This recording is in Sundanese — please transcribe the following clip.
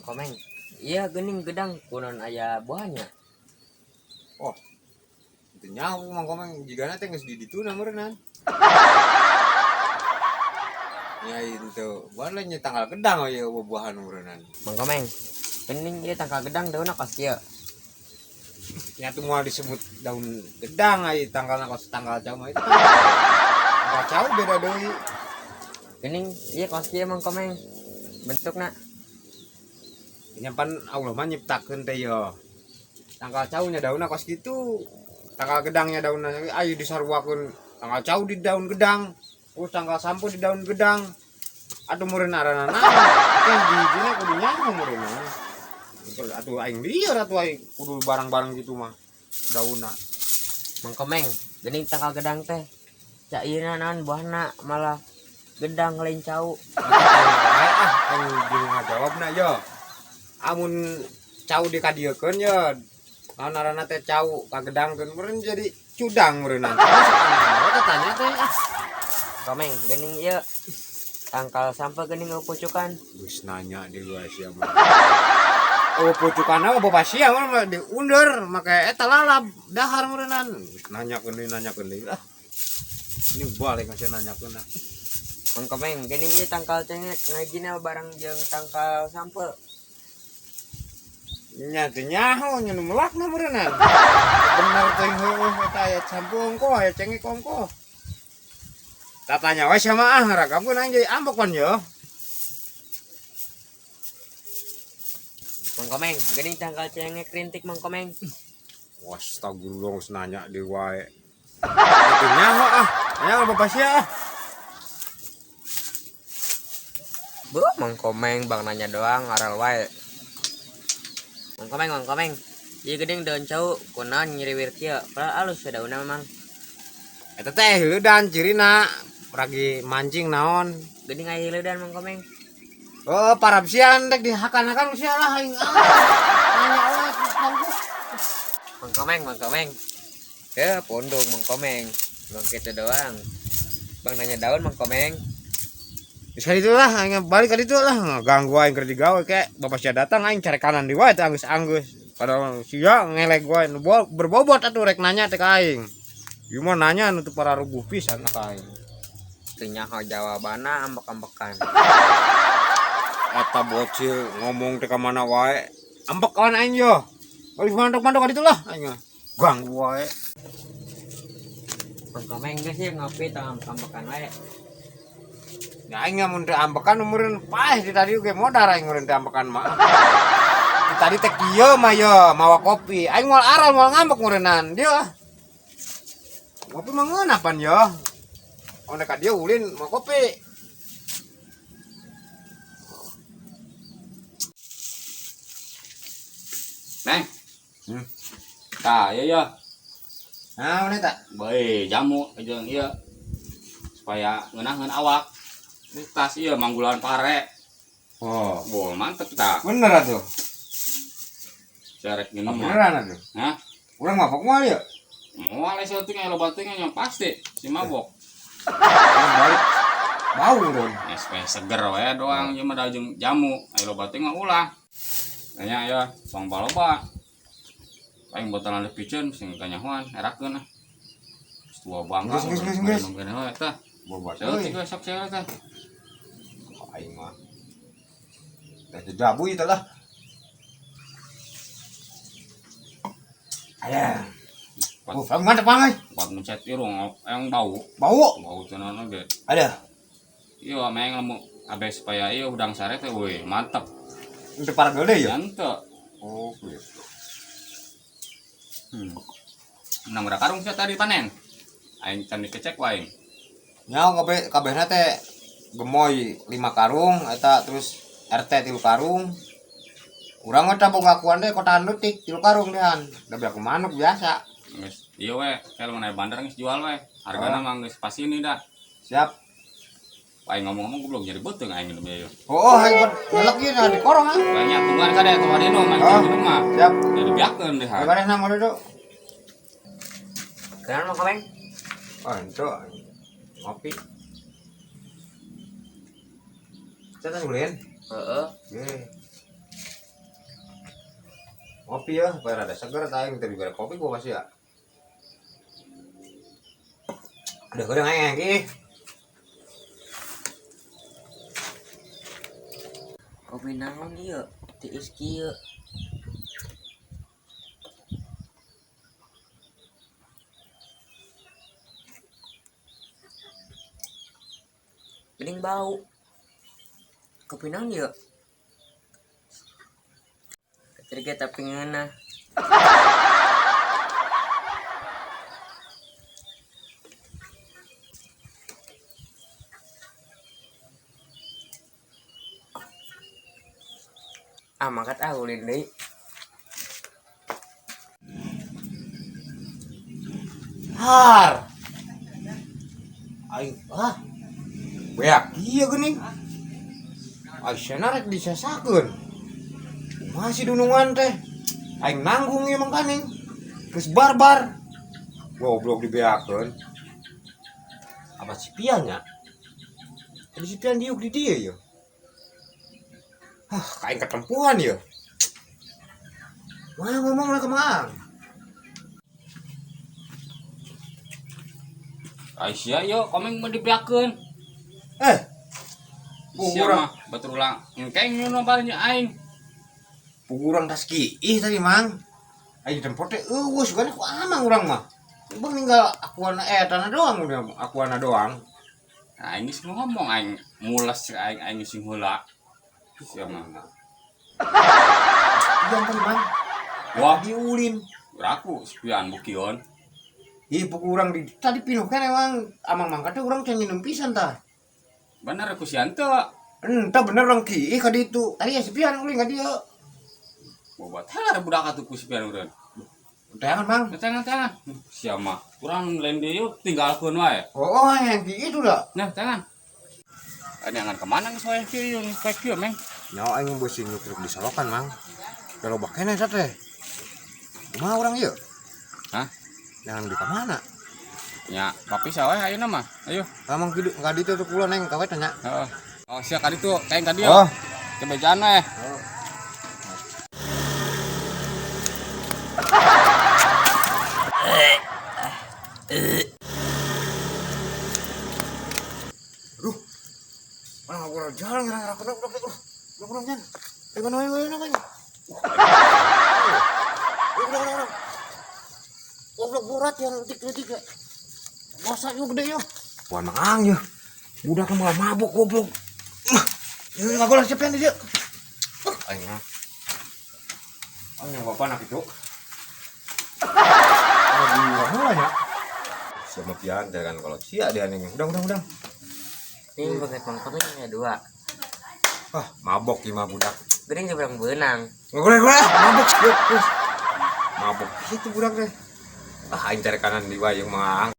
Mang Komeng. Iya geuning gedang kunaon aya buahnya. Oh. Itu nyaho Mang Komeng jigana teh geus di dituna meureunnan. Ya itu, buan lain tanggal gedang we buah-buahan meureunnan. Mang Komeng. Geuning ieu tangkal gedang daunna kos kieu. Nya tuh moal disebut daun gedang ai tangkalna kos tanggal cau mah itu. Tanggal cau beda deui. Geuning ieu kos kieu Mang Komeng. Bentukna Nya pan Allah mah nyiptakeun teh yo. Tangkal cau nya daunna kos kitu. Tangkal gedangnya daunna ayo disaruakeun tangkal cau di daun gedang. Terus tangkal sampo di daun gedang. Aduh meureun arana naon. Teh hiji-hijina kudu nyaho meureun. Atuh aing lieur atuh aing kudu barang-barang gitu mah daunna. Mang Komeng, geuning tangkal gedang teh. Cak ieu naon buahna malah gedang lain cau. Ah, aing bingung ngajawabna yo. Amun cau dikadiekeun yo. Naon ngaranna teh cau kagedangkeun meureun jadi cudang meureun. Teh tanya teh ah. Komeng, geuning ieu tangkal sampeu geuning pucukan. Geus nanya di luar sia mah. Oh pucukanna mah bapak sia mah diundur make eta lalab dahar meureunnan. Geus nanyakeun deui nanyakeun deui ah. Ini balik masih nanyakeun. Mang Komeng, geuning ieu tangkal cengek ngajina barang jeung tangkal sampeu. Nya teu nyaho nya nu melakna meureunnan. Bener teuing heueuh eta aya sampeu ongkoh aya cengek ongkoh. Tatanya we sia mah ah ngaragamkeun aing jadi ambek pan yo. Mang Komeng, geuning tangkal cengek rintik Mang Komeng. Wah, astagfirullah geus nanya deui wae. Teu nyaho ah. Nanya bapak sia ah. Bu, Mang Komeng bang nanya doang ngaral wae. Mang Komeng, Mang Komeng. Ieu geuning daun cau kunaon nyiriwir kieu. Padahal alus ya daunna memang. Eta teh hileudan cirina ragi mancing naon. Geuning aya hileudan Mang Komeng. Oh, parab sian rek dihakan-hakan sia lah aing. Nanya wae kangku. Mang Komeng, Mang Komeng. Ya, pondong Mang Komeng. Bang kitu doang. Bang nanya daun Mang Komeng. Bisa itu lah, aing balik ka ditu lah, ganggu aing keur digawe ke bapak sia datang aing cari kanan di wae teh anggeus-anggeus. Padahal sia ngelek wae nu berbobot atuh rek nanya teh ka aing. Ieu mah nanya nu teu pararuguh pisan ka aing. Teu nyaho jawabanna ambek-ambekan. Eta bocil ngomong teh ka mana wae. Ambek kawan aing yo. Balik mandok-mandok ka ditu lah aing mah. Ganggu wae. Mang Komeng geus sih ngopi tong ambek-ambekan wae. Ya aing mun teu ambekan meureun paeh di tadi ge modar aing meureun teu ambekan mah. Di tadi teh kieu mah yo mawa kopi. Aing moal aral moal ngambek meureunnan. Dieu ah. Kopi mah ngeunah pan yo. Mun ka dieu ulin mawa kopi. Neng. Tah, ieu yo. Nah, mana eta? Bae jamu jeung ieu supaya ngeunaheun awak. Ini tas ieu manggulan pare. Oh. Wah, mantep ta. Bener atuh. Carek minum mah. Beneran atuh. Hah? Urang mabok moal ieu? Moal sia teh loba teh nya pasti si mabok. Balik. Bau dong. Ya, supaya seger we doang ieu mah da jeung jamu. Aya loba teh mah ulah. Tanya ya, tong baloba. Aing botolan piceun sing kanyahoan erakeun ah. Geus tua bangga. Geus, geus, geus, geus. Geus eta. Bobot. Saeutik we sok sia teh. Aing mah. Dah jabu ieu teh lah. Aya. Oh, mantap banget. Buat mencet irung yang bau. Bau. Bau tenan oge. Ada. Iya, meng lemu abe supaya ieu udang sare teh euy, mantep. Untuk para gede ya? Henteu. Oh, gitu. Menang berapa karung sia tadi panen? Aing can dikecek wae. Nya kabeh kabehna teh gemoy 5 karung eta terus RT 3 karung. Urang mah teh boga akuan teh kotaan leutik 3 karung dehan. Da beak manuk biasa. Geus ieu we, kalau mun aya bandar geus jual we. Hargana mah geus pasini dah. Siap. Aing ngomong-ngomong goblok jadi beuteung aing minum ieu. Oh, aing nyelek ieu nah di korong ah. Banyak tungguan kada eta mah minum, aing minum mah. Siap. Jadi biakeun deh. Baresna mah duduk. Kenal Mang Komeng? Oh, ento ngopi. Saya tas ulin. Heeh. Ye. Ngopi ya, supaya rada seger tah aing teh dibere kopi gua pasti ya. Udah goreng aing ih. Kopi naon ieu? Tiis kieu. Geuning bau. Kopi naon ieu? Kecil tapi ngeunah. Ah, mangkat ah ulin deui. Har. Aing ah. Beak ieu geuning. Aisyah rek disesakeun. Masih dunungan teh. Aing nanggung ieu mangkaning. Geus barbar. Goblok dibeakeun. Apa si Pian nya? Tadi si Pian diuk di dieu ye. Hah, kain ketempuhan ye. Wah, ngomong lah ke Mang. Aisyah yo komeng mau dibeakeun. Eh, Sia Kurang. mah batur ulang engkeng nu balinya aing. Pugurang tas kiih tadi Mang. Ayo tempat teh eueuh sugana ku amang urang mah. Bang ninggal akuana tanah doang udah akuana doang. Nah, aing geus ngomong aing mules aing aing sing heula. Sia mah. Iya kan Mang. Wah, Diulin. raku sepian bukion. Ih pugurang di tadi pinuh kan emang amang mangkat teh urang can nyeunum pisan tah. Bener aku sian teu. Entah bener urang kiih ka ditu. Tadi ya sepian ulin ka dieu. Bobat heula budak atuh ku sepian urang. Teangan Mang. Tangan tangan. Sia mah kurang lain deui yuk tinggalkeun wae. Oh, yang kiih itu dah. Nah, tangan. Ini angan kemana geus wae kieu geus kayak kieu meng. Nyawa aing beusi nyukruk di salokan Mang. Kalau bakene eta teh. Kumaha urang ieu? Hah? Jangan di kamana? Nya, papi sawe ayeuna mah. Ayo. Amang kidu ka ditu tuh kula neng kawet nya. Heeh. Oh, sia ka ditu, kaeng ka dieu. Oh. Kebejaan we. Aduh. Mana aku udah jalan ngira-ngira aku udah udah udah udah jalan. Eh mana mana mana mana. Udah udah udah. Goblok berat yang letik-letik ya. Masa yuk gede yuk. Wah mang ya. Budak malah mabuk goblok. Ini enggak boleh siapa yang dia. Aing mah. Aing yang bapak anak itu. Aduh, ya. Siapa pian kan kalau sia dia nih. Udah udah udah. Ini banget Mang Komeng ya dua. Ah, mabok lima budak. Geuning jeung urang beunang. Nggak boleh, boleh. Mabok. Yuk, terus. Mabok. Itu budak deh. Ah, aing cari kanan di wayang mang.